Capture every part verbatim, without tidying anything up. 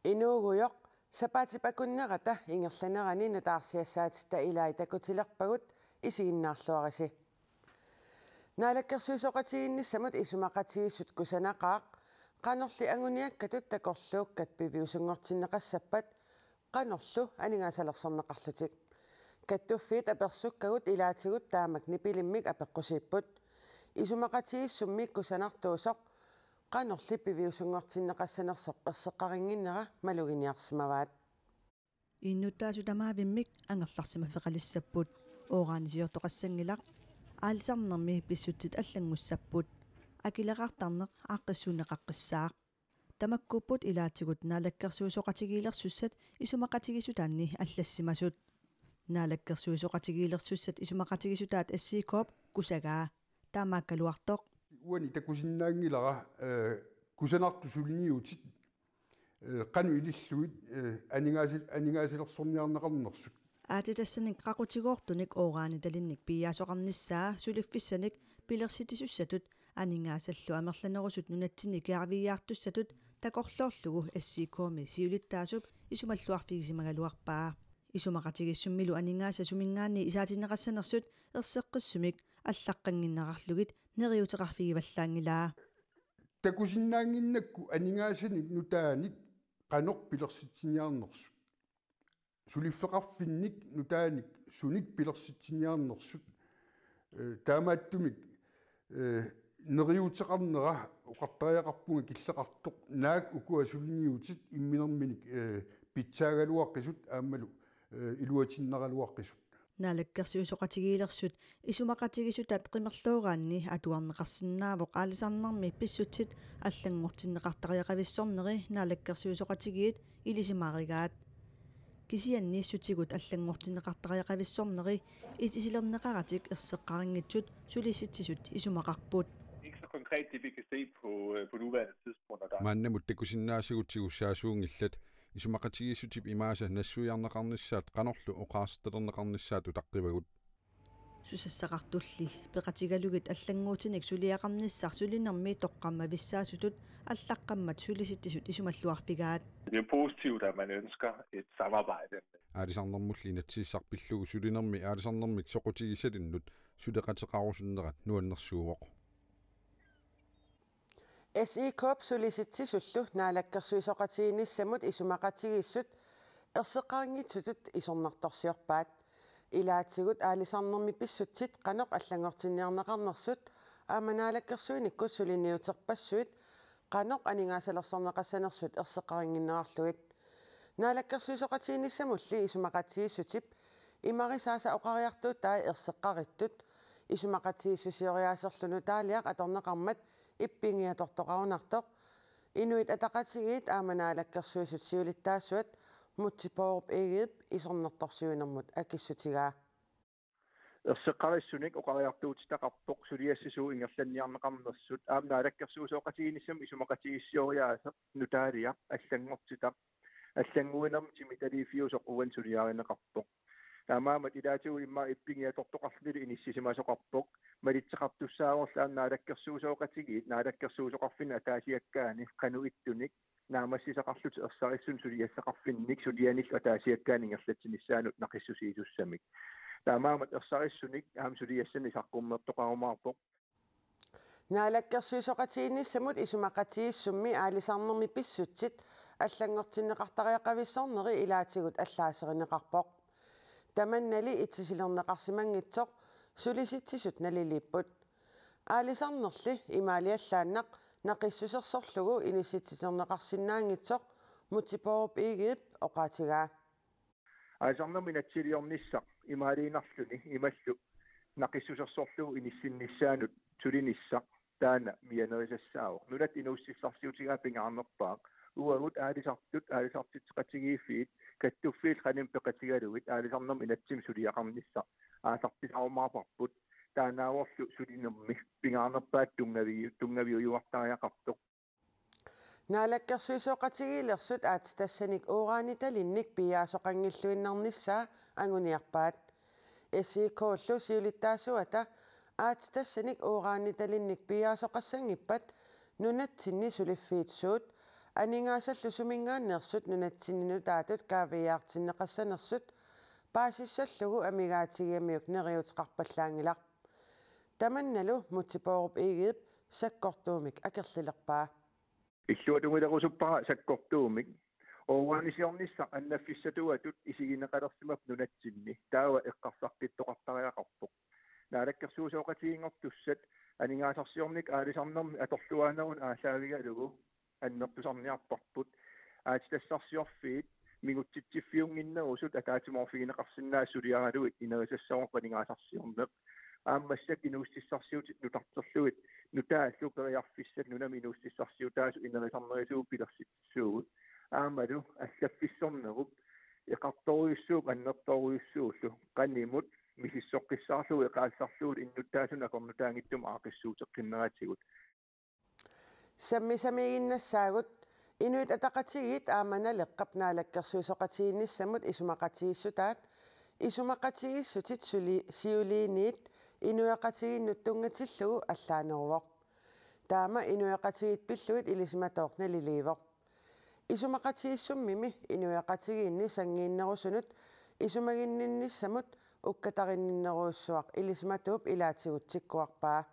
Inuugujoq, sapaatip akunnerata ingerlanerani nutaarsiassaatitta ilai takutilerpagut, isiginnaarluarisi. Naalakkersuisooqatigiinnissamut isumaqatigiissut kusanaqaaq qanorli anguniakkatut takorluukkat piviusunngortinneqassappat qanorlu aningaasalersorneqarlutik. Kattuffiit apersukkagut ilaatigut taamak nipilimmik apeqqusiipput. Isumaqatigiissummi kusanartuusoq qanorli piviusunngortinneqassanersoq erseqqarinnginnera maluginiarsimavaat. Innuttaasut tamaavimmik angerlarsimaffeqalissapput. Uranisiortoqassanngilaq. Aalisarnermi pissutsit allanngussapput. Akileraartarneq aaqqissuunneqaqqissaaq. Tamakkuupput ilaatigut naalakkersuisooqatigiilersussat isumaqatigiissutaanni allassimasut. Naalakkersuisooqatigiilersussat isumaqatigiissutaat S I K-p kusagaa. Taamaakkaluartoq. Uani takusinnaanngilara, eh, kusanartut suliniutit, eh, qanoq ilillugit, eh, aningaasa-, aningaasalersorniarneqarnersut. Aatsitassanik qaqutigoortunik uranitalinnik piiaasoqarnissaa suliffissanik pilersitsisussatut aningaasallu amerlanerusut nunatsinni kaaviiaartussatut takorloorlugu S I K-mi siulittaasup isumalluarfigisimagaluarpaa. Isumaqatigiissummilu aningaasat suminngaanniit isaatinneqassanersut erseqqissumik allaqqannginnerarlugit neriuuteqarfigivallaanngilaa. Takusinnaannginnakku aningaasanik nutaanik qanoq pilersitsiniarnersut. Suliffeqarfinnik nutaanik sunik pilersitsiniarnersut. Eh, taamaattumik, eh, neriuuteqarnera oqartariaqarpunga killeqartoq naak ukua suliniutit imminerminik, eh, pitsaagaluaqisut aammalu, eh, iluatinnaraluaqisut. Naalakkersuisooqatigiilersut isumaqatigiissutaat qimerluuraanni atuarneqarsinnaavoq aalisarnermi pissutsit allanngortinneqartariaqavissorneri naalakkersuisooqatigiit ilisimaarigaat. Kisianni sutigut allanngortinneqartariaqavissorneri itisilerneqaratik erseqqarinngitsut sulissitsisut isumaqarput. Ikke så konkret, det vi kan se på, øh, på nuværende tidspunkt, og der Maannamut takusinnaasagutsigussaasuunngillat, isumaqatigiissutip imaasa nassuiarneqarnissaat qanorlu oqaasertalerneqarnissaat utaqqivagut. Susassaqartulli peqatigalugit allannguutinik suliaqarnissaq sulinermi toqqammavissaasutut allaqqammat sulissitsisut isumalluarfigaat. Det er positivt, at man ønsker et samarbejde. Aalisarnermulli inatsisissaq pillugu sulinermi aalisarnermik soqutigisalinnut suleqateqarusunnerat nuannersuuvoq. S I K-p sulissitsisullu naalakkersuisooqatigiinnissamut isumaqatigiissut erseqqarinngitsutut isornartorsiorpaat. Ilaatigut aalisarnermi pissutsit qanoq allanngortinniarneqarnersut aamma naalakkersuinikkut suliniuterpassuit qanoq aningaasalersorneqassanersut erseqqarinnginnerarlugit. Naalakkersuisooqatigiinnissamulli isumaqatigiissutip imarisaasa oqariartuutai erseqqarittut isumaqatigiissusioriaaserlu nutaaliaq atorneqarmat ippinngiatortoqarunartoq Inuit Ataqatigiit aamma Naalakkersuisut siulittaasuat Múte Bourup Egedep isornartorsiuinermut akissutigaa. Erseqqarissunik oqariartuutitaqarpoq suliassasuut ingerlanniarneqarnersut aamma naalakkersuisooqatigiinnissamut isumaqatigiissusioriaaseq nutaaliaq allanngortitaq allannguinermik timitaliiffiusoq uani suliarineqarpoq. Taamaammat ilaatigut immaqa ippinngiatortoqarluni inissisimasoqarpoq, malitseqartussaavorlu aamma naalakkersuisooqatigiit naalakkersuisoqarfinni ataasiakkaani qanoq ittunik naammassisaqarlutik ersarissunik suliassaqarfinnik sulianillu ataasiakkaani ingerlatsinissaanut naqissusiisussamik. Taamaammat ersarissunik aamma suliassanik saqqummertoqarumaarpoq. Naalakkersuisooqatigiinnissamut isumaqatigiissummi aalisarnermi pissutsit allanngortinneqartariaqavissorneri ilaatigut allaaserineqarpoq. Tamannali itisilerneqarsimanngitsoq sulissitsisut naliliipput. Aalisarnerli imaaliallaannaq naqissusersorlugu inissitsiterneqarsinnaanngitsoq Múte Bourup Egedep oqaatigaa. Aalisarnermi inatsisiliornissaq imaaliinnarluni imaluunniit naqissusersorlugu inissinnissaanut sulinissaq taanna mianerisassaavoq. Nunatta inuussutissarsiutigaa pingaarnerpaaq. Uagut aalisartut, aalisartitseqatigiiffiit, kattuffiit qanimut peqatigalugit aalisarnermi inatsimmi suliaqarnissaq aallartilarumaarparput. Taannaavorlu sulinermi pingaarnerpaatut tunngavi-, tunngaviujuartariaqartoq. Naalakkersuisooqatigiilersut aatsitassanik uranitalinnik piiaasoqanngilluinnarnissaa anguniarpaat. S I K-llu siulittaasuata aatsitassanik uranitalinnik piiaasoqassanngippat nunatsinni suliffiit suut aningaasallu suminngaanneersut nunatsinni nutaatut kaaviiaartinneqassanersut paasissallugu amigaatigigamiuk neriuuteqarpallaanngilaq. Tamannalu Múte Bourup Egedep sakkortuumik akerlilerpaa. Illuatungiliuusuppara sakkortuumik. Uagutsinnut annaffissatuatut isigineqalersimapput nunatsinni. Taava eqqarsaqqittoqartariaqarpoq. Naalakkersuisooqatigiinngortussat aningaasarsiornikkut aalisarnermi atorluaanermut aallaavigalugu annertusarniarparput. Aatsitassarsiorfiit mingutsitsiffiunnginnerusut ataatsimoorfigineqarsinnaasut suliaralugit ineriartortarpoq aningaasarsiorneq. Aamma massakkut inuussutissarsiutit nutarterlugit nutaallu periarfissat nunami inuussutissarsiutaasut ineriartornerusut pilersitsissuugut. Aammalu allaffissornerup eqartorujussuup annertorujussuullu qanimut misissoqqissaarlugu eqaallisarlugu innuttaasunik akornutaanngitsumik aaqqissuuteqqinneratigut. Sammisamiiginnassaagut. Inuit Ataqatigiit aamma Naleqqap naalakkersuisooqatigiinnissamut isumaqatigiissutaat isumaqatigiissutit suli-, siuliiniit inuiaqatigiinnut tunngatillugu allaaneruvoq. Taama inuiaqatigiit pillugit ilisimatooq naliliivoq. Isumaqatigiissummimi inuiaqatigiinni sanngiinnerusunut isumaginninnissamut ukkatarinninnerujussuaq ilisimatuup ilaatigut tikkuarpaa.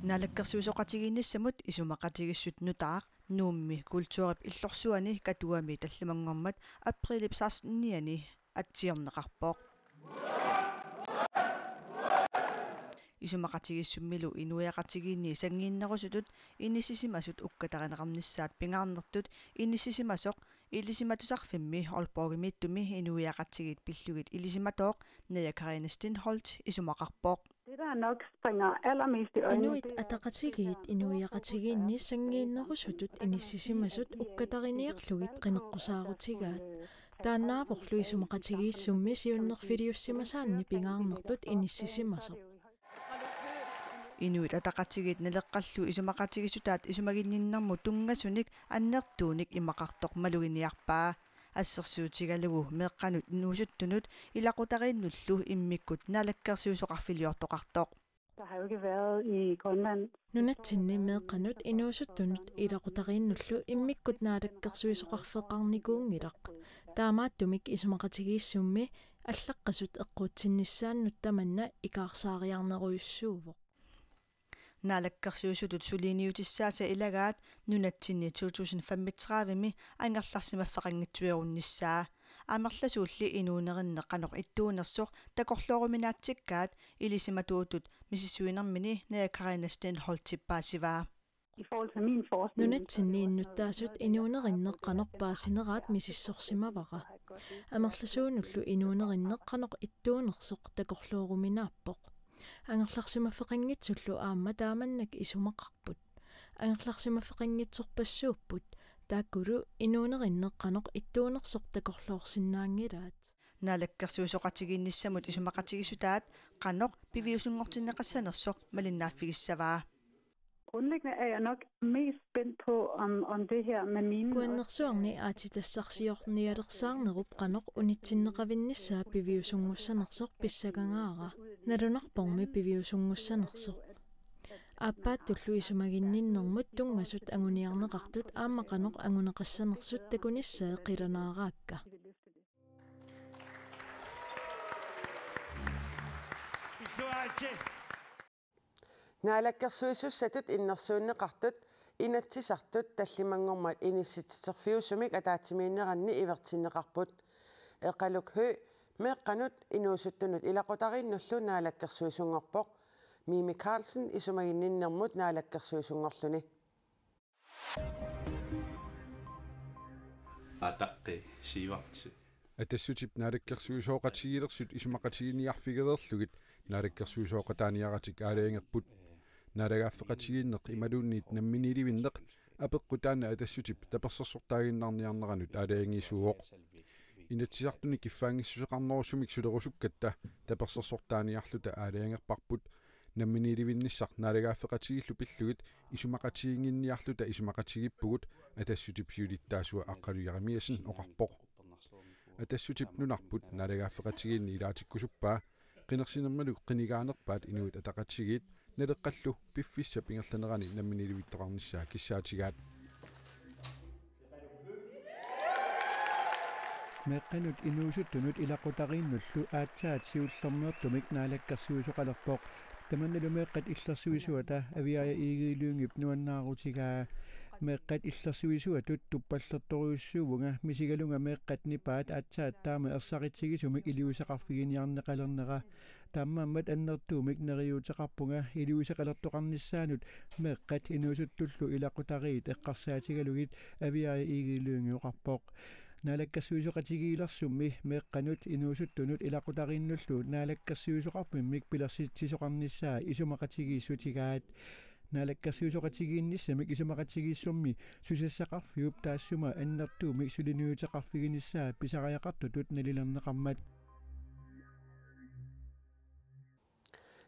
Naalakkersuisooqatigiinnissamut isumaqatigiissut nutaaq Nuummi kulturip illorsuani Katuami tallimanngormat aprilip sekstenianni atsiorneqarpoq. Isumaqatigiissummilu inuiaqatigiinni sanngiinnerusutut inissisimasut ukkatarineqarnissaat pingaarnertut inissisimasoq Ilisimatusarfimmi Aalborgimiittumi inuiaqatigiit pillugit ilisimatooq Naja Karina Stenholt isumaqarpoq. Det, der nok springer allermest i øjnene, Inuit det er Ataqatigiit inuiaqatigiinni sanngiinnerusutut inissisimasut ukkatariniarlugit qineqqusaarutigaat. Taannaavorlu isumaqatigiissummi siunnerfiliussimasaanni pingaarnertut inissisimasoq. Inuit Ataqatigiit Naleqqallu isumaqatigiissutaat isumaginninnermut tunngasunik annertuunik imaqartoq maluginiarpaa. Assersuutigalugu meeqqanut inuusuttunut ilaqutariinnullu immikkut naalakkersuisoqarfiliortoqartoq. Der har jo ikke været i Grønland. Nunatsinni meeqqanut inuusuttunut ilaqutariinnullu immikkut naalakkersuisoqarfeqarnikuunngilaq. Taamaattumik isumaqatigiissummi allaqqasut eqquutsinnissaannut tamanna ikaarsaariarnerujussuuvoq. Naalakkersuisutut suliniutissaasa ilagaat nunatsinni to tusind femogtredive-mi angerlarsimaffeqanngitsuerunnissaa. Amerlasuulli inuunerinneq qanoq ittuunersoq takorlooruminaatsikkaat ilisimatuutut misissuinermini Naja Karina Stenholtip paasivaa. I forhold til min forskning, Nunatsinni innuttaasut inuunerinneq qanoq paasineraat misissorsimavara. Amerlasuunullu inuunerinneq qanoq ittuunersoq takorlooruminaappoq. Angerlarsimaffeqanngitsullu aamma taamannak isumaqarput. Angerlarsimaffeqanngitsorpassuupput. Taakkulu inuunerinneq qanoq ittuunersoq takorloorsinnaanngilaat. Naalakkersuisooqatigiinnissamut isumaqatigiissutaat qanoq piviusunngortinneqassanersoq malinnaaffigissavaa. Grundlæggende er jeg nok mest spændt på, om, om det her med minen også Kuannersuarni aatsitassarsiornialersaarnerup qanoq unitsinneqavinnissaa piviusunngussanersoq pissangangaara. Nalunarpormi piviusunngussanersoq. Aappaattullu isumaginninnermut tunngasut anguniarneqartut aamma qanoq anguneqassanersut takunissaat qilanaaraakka. Naalakkersuisussatut innersuunneqartut Inatsisartut tallimanngormat inissitsiterfiusumik ataatsimiinneranni ivertinneqarput. Eqaluk Høegh meeqqanut inuusuttunut ilaqutariinnullu naalakkersuisunngorpoq. Mimi Karlsen isumaginninnermut naalakkersuisunngorluni. Ataqqi Sivertsen. Atassutip naalakkersuisooqatigiilersut isumaqatigiinniarfigereerlugit naalakkersuisooqataaniaratik aalajangerput. Naalagaaffeqatigiinneq imaluunniit namminiilivinneq apeqqut taanna Atassutip tapersersortaaginnarniarneranut aalajangiisuuvoq. Inatsisartuni kiffaanngissuseqarnerusumik sulerusukkatta tapersersortaaniarluta aalajangerparput. Namminiilivinnissaq naalagaaffeqatigiillu pillugit isumaqatigiinnginniarluta isumaqatigiippugut, Atassutip siulittaasua Aqqalu Jeremiassen oqarpoq. Atassutip nunarput naalagaaffeqatigiinni ilaatikkusuppaa, qinersinermilu qinigaanerpaat Inuit Ataqatigiit Naleqqallu piffissap ingerlanerani namminiiliivittoqarnissaa kissaatigaat. Meeqqanut inuusuttunut ilaqutariinnullu aatsaat siullermeertumik naalakkersuisoqalerpoq. Tamannalu meeqqat illersuisuata Aviaja Egede Lyngep nuannaarutigaa. Meeqqat illersuisuatut tuppallertorujussuuvunga misigalunga meeqqat nipaat aatsaat taama ersaritsigisumik iliuuseqarfiginiarneqalernera. Taamaammat annertuumik neriuuteqarpunga iliuuseqalertoqarnissaanut meeqqat inuusuttullu ilaqutariit eqqarsaatigalugit, Aviaja Egede Lynge oqarpoq. Naalakkersuisoqatigiilersummi meeqqanut inuusuttunut ilaqutariinnullu naalakkersuisoqarfimmik pilersitsisoqarnissaa isumaqatigiissutigaat. Naalakkersuisoqatigiinnissamik isumaqatigiissummi susassaqarfiup taassuma annertuumik suliniuteqarfiginissaa pisariaqartutut nalilerneqarmat.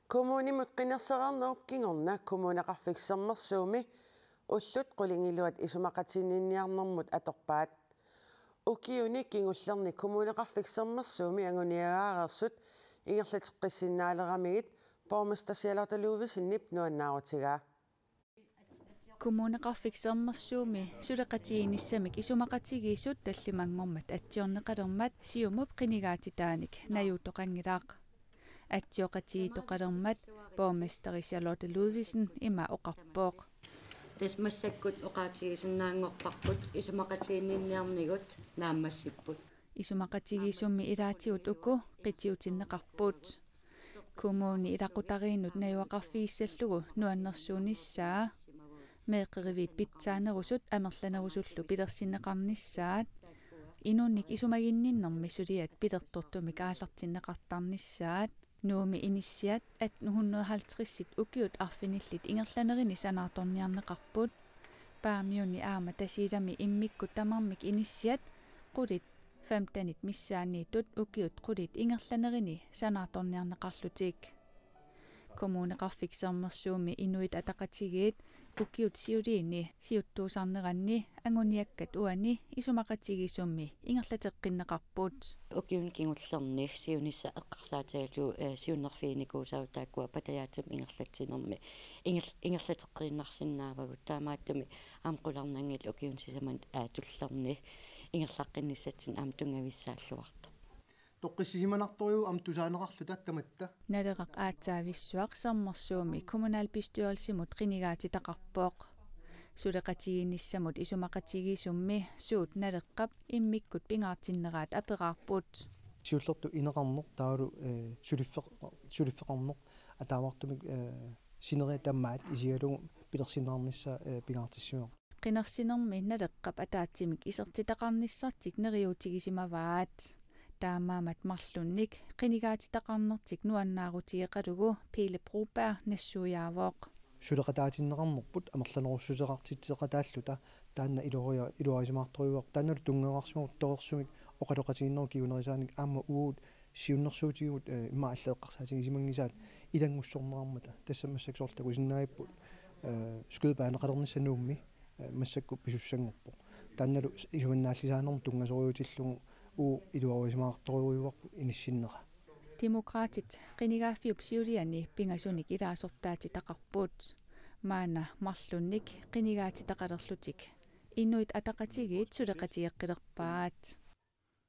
Kommunimut qinersereernerup kingorna Kommuneqarfik Sermersuumi ullut qulingiluat isumaqatiginninniarnermut atorpaat. Ukiuni kingullerni Kommuneqarfik Sermersuumi anguniagaareersut ingerlateqqissinnaaleramigit borgmester Charlotte Ludvigsenip nuannaarutigaa. Kommuneqarfik Sermersuumi suleqatigiinnissamik isumaqatigiissut tallimanngormat atsiorneqalermat Siumup qinigaatitaanik najuuttoqanngilaq. Atsioqatigiittoqalermat borgmesteri Charlotte Ludvigsen ima oqarpoq. Tassa massakkut oqaatigisinnaanngorparput isumaqatiginninniarnigut naammassipput. Isumaqatigiissummi ilaatigut uku qitiutinneqarput. Kommuni ilaqutariinnut najugaqarfigissallugu nuannersuunissaa. Meeqqeriviit pitsaanerusut amerlanerusullu pilersinneqarnissaat. Inunnik isumaginninnermi suliat pilertortumik aallartinneqartarnissaat. Nuummi inissiat atten hundrede halvtredsit ukiut arfinillit ingerlanerini sanaartorniarneqarput. Paamiuni aamma Tasiilami immikkut tamarmik inissiat qulit femtenit missaanniittut ukiut qulit ingerlanerini sanaartorniarneqarlutik. Kommuneqarfik Sermersuumi Inuit Ataqatigiit ukiut siuliini siuttuusarneranni anguniakkat uani isumaqatigiissummi ingerlateqqinneqarput. Ukiuni kingullerni siunissaq eqqarsaatigalugu, eh, siunnerfiginikuusagut taakkua patajaatsumik ingerlatsinermi inger-, ingerlateqqiinnarsinnaavagut, taamaattumik aamma qularnanngilaq ukiuni sisamani, eh, tullerni ingerlaqqinnissatsinnut aamma tunngavissaalluartoq. Toqqissisimanartorujuuvoq aamma tusaaneqarluta tamatta. Naleraq aatsaavissuaq Sermersuumi kommunalbestyrelsimut qinigaatitaqarpoq. Suleqatigiinnissamut isumaqatigiissummi suut Naleqqap immikkut pingaartinneraat aperaarput. Siullertut ineqarneq taavalu, eh, suliffeq-, suliffeqarneq ataavartumik, eh, sineriak tamaat isigalugu pilersinneqarnissaa, eh, pingaartissimavarput. Qinersinermi Naleqqap ataatsimik isertitaqarnissartik neriuutigisimavaat. Taamaammat marlunnik qinigaatitaqarnertik nuannaarutigeqalugu Pele Broberg nassuiaavoq. Suleqataatinneqarnerput amerlanerussuteqartitseqataalluta taanna iluaria-, iluarisimaartorujuarput, taannalu tunngaveqarsimavoq torersumik oqaloqatigiinnerup kingunerisaanik aamma uagut siunnersuutigut, eh, immaqa allat eqqarsaatigisimanngikkaat ilanngussorneqarmata. Tassa massakkut soorlu takusinnaagipput, eh, skydebane-qalernissaq Nuummi, eh, massakkut pisussanngorpoq. Taannalu isumannaallisaanermut tunngasorujuutillugu uagut iluarisimaartorujuuarput inissinnera. Demokraatit qinigaaffiup siuliani pingasunik ilaasortaatitaqarput. Maanna marlunnik qinigaatitaqalerlutik Inuit Ataqatigiit suleqatigeqqilerpaat.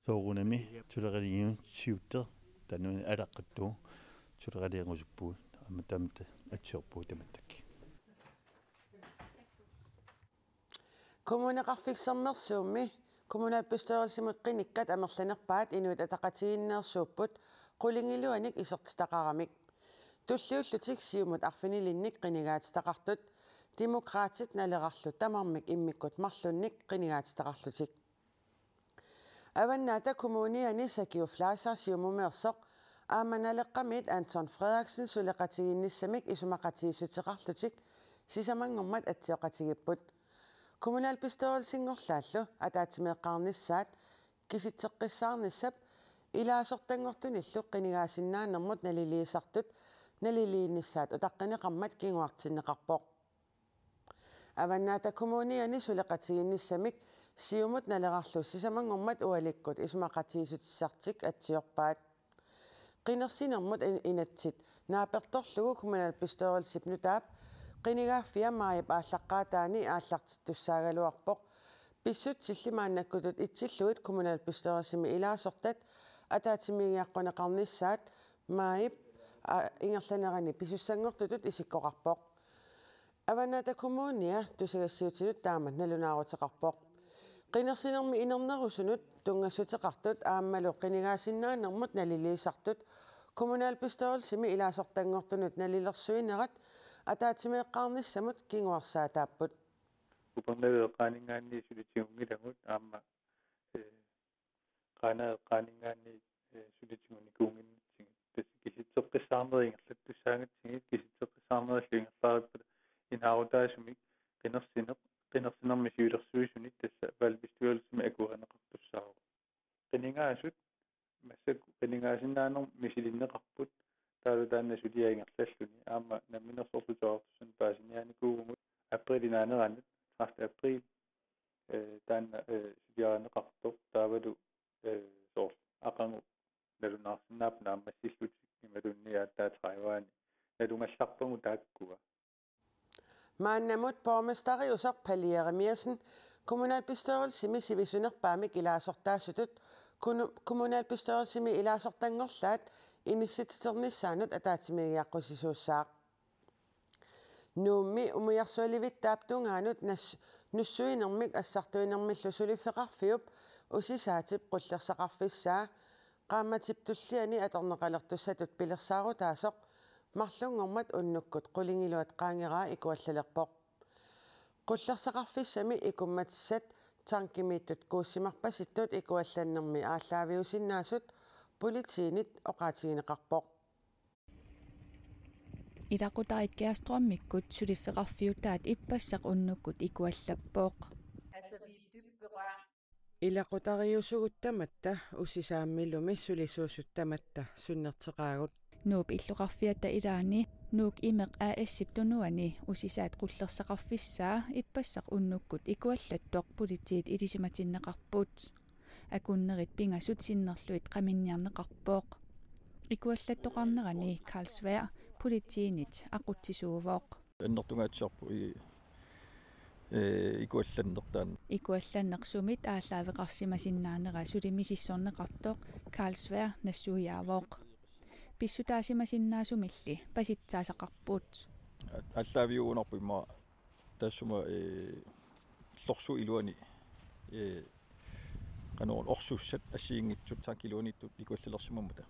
Soorunami suleqatigiinnut siuttut taanna alaqquttuuvoq, suleqatigeqqusuppugut, aamma tamatta atsiorpugut tamattakkut. Kommuneqarfik Sermersuumi kommunalbestyrelsimut qinikkat amerlanerpaat Inuit Ataqatigiinneersuupput qulingiluanik isertitaqaramik. Tulliullutik Siumut arfinilinnik qinigaatitaqartut Demokraatit, Nalerarlu tamarmik immikkut marlunnik qinigaatitaqarlutik. Avannaata Kommuniani Sakiu Fleischer Siumumeersoq aamma Naleqqamiit Anton Frederiksen suleqatigiinnissamik isumaqatigiissuteqarlutik sisamanngormat atsioqatigiipput. Kommunalbestyrelsinngorlaallu ataatsimeeqqaarnissaat kisitseqqissaarnissap ilaasortanngortunillu qinigaasinnaanermut naliliisartut naliliinissaat utaqqineqarmat kinguartinneqarpoq. Avannaata Kommuniani suleqatigiinnissamik Siumut, Nalerarlu sisamanngormat ualikkut isumaqatigiissutissartik atsiorpaat. Qinersinermut in-, inatsit Naapertorlugu kommunalbestyrelsip nutaap qinigaaffia maajip aallaqqaataani aallartittussaagaluarpoq. Pissutsilli maannakkutut itsillugit kommunalbestyrelsimi ilaasortat ataatsimiigiaqquneqarnissaat maajip, a, ingerlanerani pisussanngortutut isikkoqarpoq. Avannaata Kommunia tusagassiutinut taama nalunaaruteqarpoq. Qinersinermi inernerusunut tunngassuteqartut aammalu qinigaasinnaanermut naliliisartut kommunalbestyrelsimi ilaasortanngortunut nalilersuinerat ataatsimeeqqaarnissamut kinguarsaataapput. Upernavik eqqaaninngaanniit sulitigunngilagut aamma, ee, Qaanaaq eqqaaninngaanniit, ee, sulitigunikuunnginnatsigit. Tassa kisitseqqissaarnerit ingerlattussaagatsigu, kisitseqqissaarnerillu ingerlareerpata inaarutaasumik qinersineq, qinersinermi siulersuisunik tassa valgbestyrelsimi akuerineqartussaavoq. Qinigaasut massakkut qinigaasinnaanermut misilinneqarput, taavalu taanna suliaq ingerlalluni, aamma namminersorlutik oqartussanut paasiniaanikuuvugut aprilip naaneranut, tredivte april, ee, taanna, ee, suliarineqartoq, taavalu, ee, soorlu aqagu nalunaarsinnaapput naammassillutik imaluunniit aatsaat tredive-ani nalugallarpagut taakkua. Maannamut borgmesteriusoq Palle Jeremiassen kommunalbestyrelsimi sivisunerpaamik ilaasortaasutut kunu-, kommunalbestyrelsimi ilaasortanngorlaat inissitsiternissaanut ataatsimiigiaqqusisuussaaq. Nuummi Umiarsualivittaap tungaanut nas-, nussuinermik assartuinermillu suliffeqarfiup Usisaatip qullersaqarfissaa qaammatip tulliani atorneqalertussatut pilersaarutaasoq marlunngormat unnukkut qulingiluat qaangeraa ikuallalerpoq. Qullersaqarfissami ikummatissat tankimiittut kuussimarpasittut ikuallannermi aallaaviusinnaasut politiinit oqaatigineqarpoq. Ilaqutariit Gerstrømikkut suliffeqarfiutaat ippassaq unnukkut ikuallappoq. Ilaqutariiusugut tamatta Usisaammilu sulisuusut tamatta sunnerteqaagut. Nuup illoqarfiata ilaani Nuuk Imeq A/S-ip tunuani Usisaat qullersaqarfissaa ippassaq unnukkut ikuallattoq politiit ilisimatinneqarput. Akunnerit pingasut sinnerlugit qaminniarneqarpoq. Ikuallattoqarnerani Carl Sværd politiinit aqutsisuuvoq. Annertungaatsiarpoq i-, ee, ikuallanneq taanna. Ikuallanneq sumit aallaaveqarsimasinnaanera suli misissorneqartoq Carl Sværd nassuiaavoq. Pissutaasimasinnaasumilli pasitsaasaqarput. A-, aallaaviugunarpoq immaqa taassuma, ee, illorsuup iluani, ee, qanoq orsussat assigiinngitsut tankip iluaniittut ikuallalersimammata.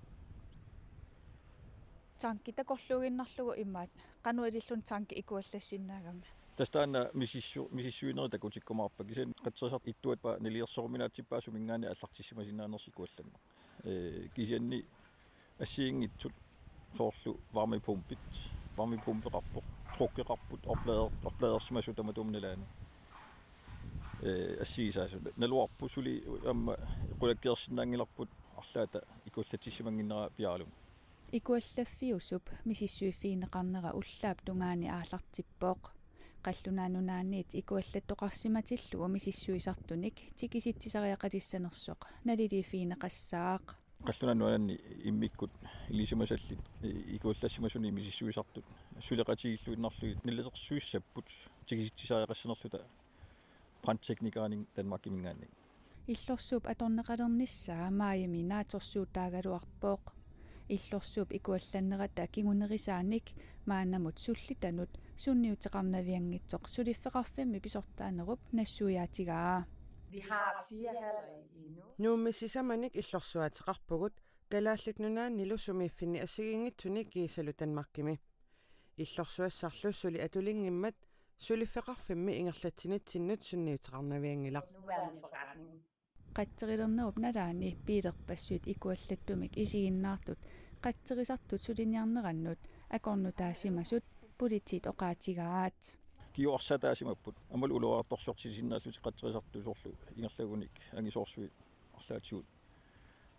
Tanki takorluuginnarlugu imaat qanoq ililluni tanki ikuallassinnaagami? Tassa taanna misissu-, misissuinerit takutikkumaarpakka, kisianni qatserisartut ittuat pa-, nalilersoruminaatsippaa suminngaanniit aallartissimasinnaanersoq ikuallanneq. Ee, kisianni assigiinngitsut soorlu varmepumpit, varmepumpeqarpoq, trukkeqarput, oplader-, opladersimasut tamatuma nalaani. Ee, assigisaasut. Naluarput suli aamma qulakkeersinnaanngilarput arlaata ikuallatissimannginnera piaaralugit. Ikuallaffiusup misissuiffigineqarnera ullaap tungaani aallartippoq. Qallunaat Nunaanniit ikuallattoqarsimatillugu misissuisartunik tikisitsisariaqalissanersoq naliliiffigineqassaaq. Qallunaat Nunaanni immikkut ilisimasallit i-, ikuallassimasunik misissuisartut suleqatigiilluinnarlugit nalilersuissapput tikisitsisariaqassanerluta brandteknikerinik Danmarkiminngaanniit. Illorsuup atorneqalernissaa maajimi naatsorsuutaagaluarpoq. Illorsuup ikuallannerata kingunerisaanik maannamut sullitanut sunniuteqarnavianngitsoq suliffeqarfimmi pisortaanerup nassuiaatigaa. Vi har fire haller i, i Nuuk. Nuummi sisamanik illorsuaateqarpugut Kalaallit Nunaannilu sumiiffinni assigiinngitsuni kiisalu Danmarkimi. Illorsuassarlu suli atulinngimmat suliffeqarfimmi ingerlatsinitsinnut sunniuteqarnavianngilaq. Nuværende forretning. Qatserilernerup nalaani biilerpassuit ikuallattumik isiginnaartut qatserisartut suliniarnerannut akornutaasimasut politiit oqaatigaat. Kinguarsaataasimapput. Aammalu ulorianartorsiortitsisinnaallutik qatserisartut soorlu ingerlagunik angisoorsuit arlaatigut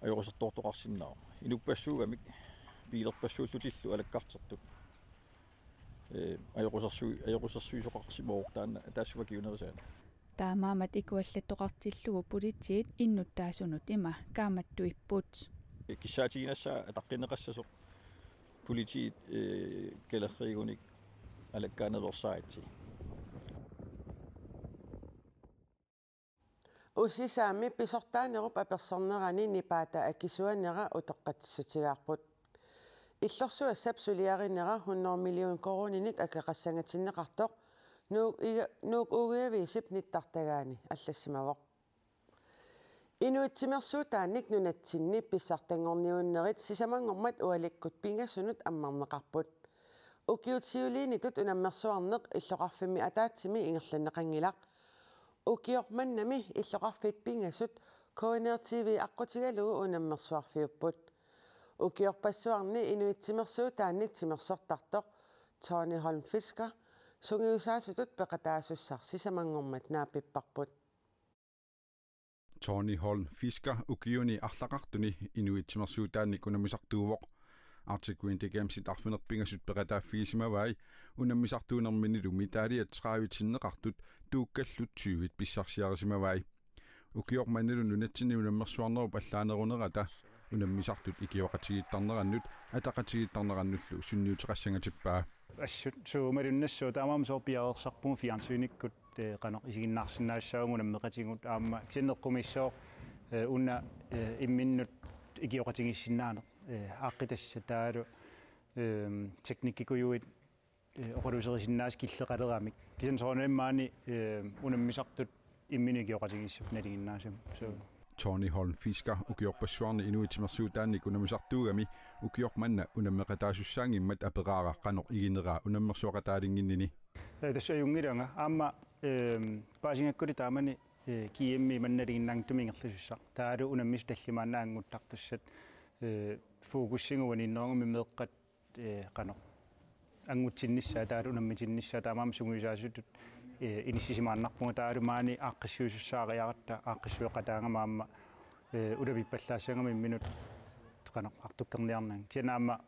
ajoqusertoortoqarsinnaavoq. Inuppassuugamik biilerpassuullutillu alakkartertut. Ee, ajoqusersui-, ajoqusersuisoqarsimavoq taanna taassuma kingunerisaani. Taamaammat ikuallattoqartillugu politiit innuttaasunut ima kaammattuipput. Kissaatiginassaa ataqqinneqassasoq politiit, eh, kalerriigunik alakkaanerusaritsi. Usisaami pisortaanerup apersornerani nipaata akisuanera utoqqatsissutigaarput. Illorsuassap suliarinera hundrede million koruuninik akeqassangatinneqartoq Nuuk Iga-, Nuuk Ugiaviisip nittartagaani allassimavoq. Inuit timersuutaannik nunatsinni pissartanngorniunnerit sisamanngormat ualikkut pingasunut ammarneqarput. Ukiut siuliinitut unammersuarneq illoqarfimmi ataatsimi ingerlanneqanngilaq. Ukioq mannami illoqarfiit pingasut K N R T V aqqutigalugu unammersuarfiupput. Ukiorpassuarni inuit timersuutaannik timersortartoq Tony Holm Fisker sungiusaasutut peqataasussaq sisamanngormat naapipparput. Tony Holm Fisker ukiuni arlaqartuni inuit timersuutaannik unammisartuuvoq. Arctic Winter Gamesit arfineq-pingasut peqataaffigisimavai, unammisartuunerminilu medaljat tredive-tinneqartut tuukkallu tyvit pissarsiarisimavai. Ukioq mannalu nunatsinni unammersuarnerup allaanerunerata unammisartut ikioqatigiittarnerannut ataqatigiittarnerannullu sunniuteqassangatippaa. Assut suumalunnassuuvoq, taamaammat sooq piareersarpugut fjernsynikkut, eh, qanoq isiginnaarsinnaassaanga unammeqatigut aamma kisianni eqqumiissooq, eh, una, eh, imminnut ikioqatigiissinnaaneq, eh, aaqqitassat taavalu, eh, teknikkikujuit, eh, oqaluuserisinnaasat killeqaleramik. Kisianni soorunami maani, eh, unammisartut imminut ikioqatigiissapput nalinginnaasumik. So. Tony Holm Fisker ukiorpassuarni inuit timersuutaannik unammisartuugami ukioq manna unammeqataasussaanngimmat aperaara qanoq igineraa unammersuaqataalinnginnini. Eh, tassa ajunngilanga. Aamma, ehm, paasingakkuli taamani, eh, G M-i manna nalinginnaanngitsumik ingerlasussaq. Taavalu unammisut tallimaannaq annguttartussat, eh, fokusinnguaninnerungami meeqqat, eh, qanoq. Anngutsinnissaat, taavalu unammitinnissaat, taamaammat sungiusaasutut, eh, inissisimaannarpunga taavalu maani aaqqissuisussaariaratta, aaqqissueqataagama aamma, eh, ulapippallaassaagama imminut qanoq artukkerniarnanga. Kisianni aamma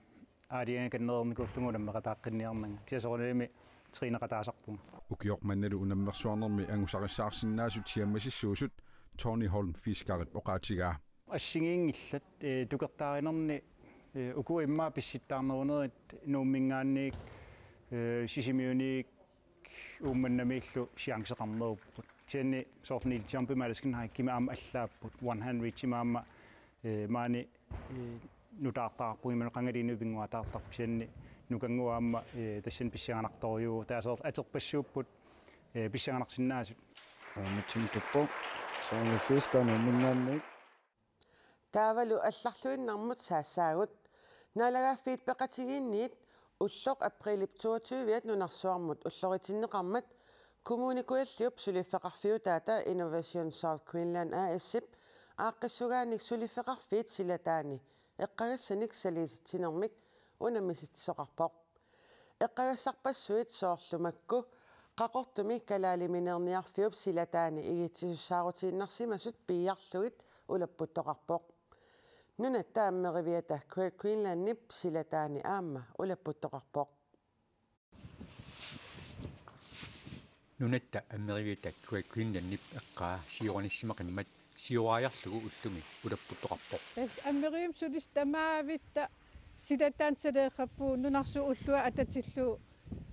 aalajangikannereernikuullunga unammeqataaqqinniarnanga. Kisianni soorunalimi træneqataasarpunga. Ukioq mannalu unammersuarnermi angusarissaarsinnaasut siammasissuusut Tony Holm Fiskerip oqaatigaa. Assigiinngillat, eh, tukertaarinerni, eh, ukua immaqa pissittaarnerunerit Nuumminngaanniit, eh, Sisimiuniit Uummannamiillu chanceqarnerupput. Kisianni soorlu Neil Jumpimik Alaskan Hikemi aamma allaapput. One Hand Reachimi aamma, eh, maani, eh, nutaartaqarpugut imaluunniit qangali inuit pinnguaataartarput. Kisianni nukannguaq aamma, eh, tassani pissanganartorujuuvoq. Taava soorlu aterpassuupput, eh, pissanganarsinnaasut. Aamma Tim Tuppo, Tony Fisker Nuumminngaanniit. Taavalu allarluinnarmut saassaagut. Naalagaaffiit Peqatigiinniit ulloq aprilip toogtyve-at nunarsuarmut ulloritinneqarmat Kommune Kujalliup suliffeqarfiutaata Innovation South Greenland A S-ip aaqqissugaanik suliffeqarfiit silataani eqqagassanik saliititsinermik unammisitsisoqarpoq. Eqqagassarpassuit soorlu makku Qaqortumi kalaalimineerniarfiup silataani igitsisussaaruteqarsimasut piiarlugit ulapputtoqarpoq. Nunatta Ammeriviata Great Greenlandip silataani aamma ulapputtoqarpoq. Nunatta Ammeriviata Great Greenlandip eqqaa sioranissimaqimmat sioraarlugu ullumi ulapputtoqarpoq. Tassa Ammeriviup sulisut tamaavitta silataanut saleeqqappugut, nunarsuup ullua atatillugu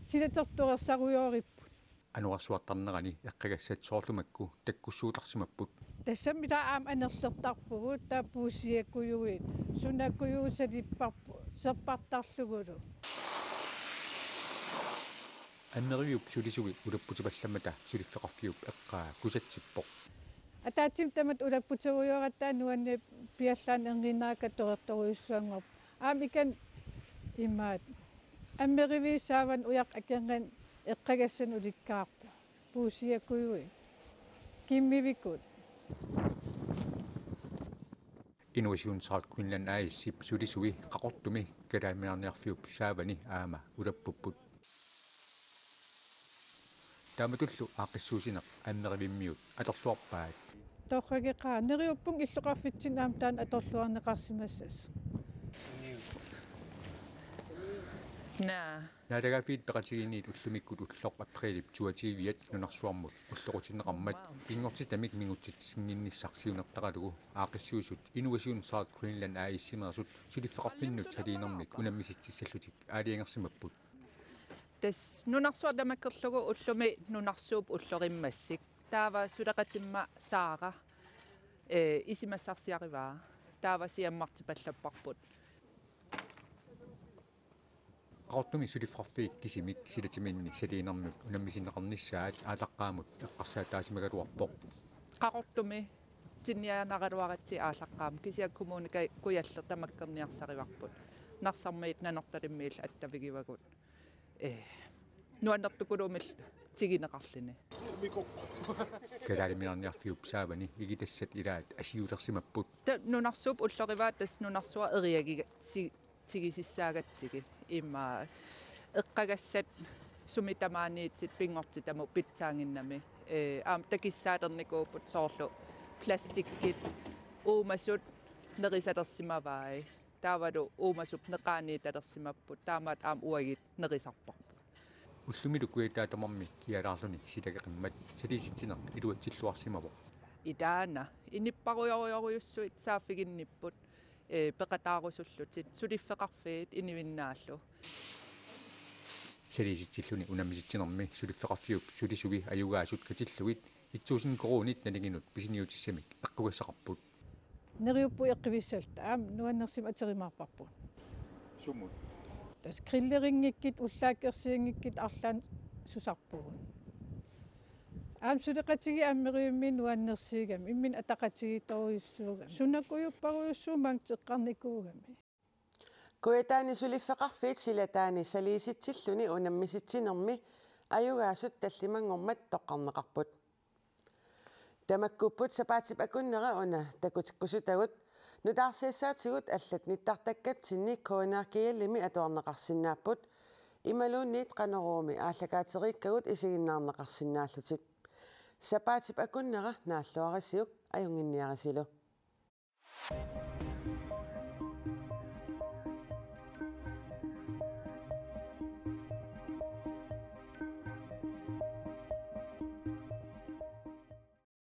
silatertoreersarujooripput. Anorersuartarnerani eqqagassat soorlu makku takkussuutarsimapput. Tassami taava aamma anerlertarpugut, taava puussiakujuit, sunakujuit salipparput, serpartarlugulu. Ammeriviup sulisui ulapputivallammata suliffeqarfiup eqqaa kusatsippoq. Ataatsimut tamatta ulapputerujoratta nuanneq piallaannaq erniinnarakku toreertorujussuanngorpoq. Aamma ikani imaat. Ammeriviup saavanut ujaqqat akornanni eqqagassanut ulikkaarput. Puussiakujuit. Kimmivikut. Innovation South Greenland A S-ip sulisui Qaqortumi kalaalimineerniarfiup saavani aamma ulappupput. Taamatullu aaqqissuussineq Ammerivimmiut atorluarpaat. Torrageqaaq, neriuppunga illoqarfitsinni aamma taanna atorluarneqarsimassasoq. Naa. Naalagaaffiit Peqatigiinniit ullumikkut ulloq aprilip toogtyviat nunarsuarmut ulloqutinneqarmat pinngortitamik mingutsitsinnginnissaq siunertaralugu aaqqissuisut Innovation South Greenland A/S-imeersut suliffeqarfinnut saliinermik unammisitsissallutik aalajangersimapput. Tassa nunarsuaq tamakkerlugu ullumi nunarsuup ullorimmassik. Taava suleqatimma Saara, eh, isumassarsiarivaa. Taava siammartipallapparput. Qaqortumi suliffeqarfiit kisimik silatiminni saliinernut unammisinneqarnissaat aallaqqaammut eqqarsaataasimagaluarpoq. Qaqortumi tinniaanaraluaratsi aallaqqaammut kisianni Kommune Ka-, Kujalleq tamakkerniarsarivarput. Narsarmiit Nanortalimmiillu attavigivagut. Eh, nuannertukulumillu tigineqarluni. Kalaaliminerniarfiup saavani igitassat ilaat asiulersimapput. Ta-, nunarsuup ullorivaa tassa nunarsuaq eriagi-, ti-, tigisissaagatsigit. Immaqa eqqagassat sumi tamaaniittut pinngortitamut pitsaaginnami. Eh, aamma takissaalernikuupput soorlu plastikkit, uumasut nerisalersimavai. Taavalu uumasup neqaaniitalersimapput, taamaattumik aamma uagut nerisarparput. Ullumilu kujataata tamarmi kialaarluni silageqimmat saliisitsineq iluatsilluarsimavoq. Ilaana, inuppassuarujorujussuit saaffiginnipput, eh, peqataarusullutik, suliffeqarfiit inuinnaallu. Saliisitsilluni unammisitsinermi suliffeqarfiup sulisui ajugaasut katillugit et tusind koruunit nalinginut pisiniutissamik eqqugassaqarput. Neriuppugut eqqugassarluta, aamma nuannersumik atorimaarparput. Sumut? Tassa grilleringikkit, ullaakkersuingikkit arlaannik susarpugut. Aamma suleqatigiit ammerivimmik nuannersuugamik, imminut ataqatigiittorujussuugamik. Sunakujupparujussuummik teqqarnikuugamik. Kujataani suliffeqarfiit silataani saliisitsilluni unammisitsinermi ajugaasut tallimanngormat toqqarneqarput. Tamakkuupput sapaatip akunnera una takutikkusutagut, nutaarsiassaatigut allat nittartakkatsinni K N R G L-imi atuarneqarsinnaapput, imaluunniit Qanoruumi aallakaateriikkagut isiginnaarneqarsinnaallutik. Sapaatip akunnera naalluarisiuk, ajunnginniarisilu.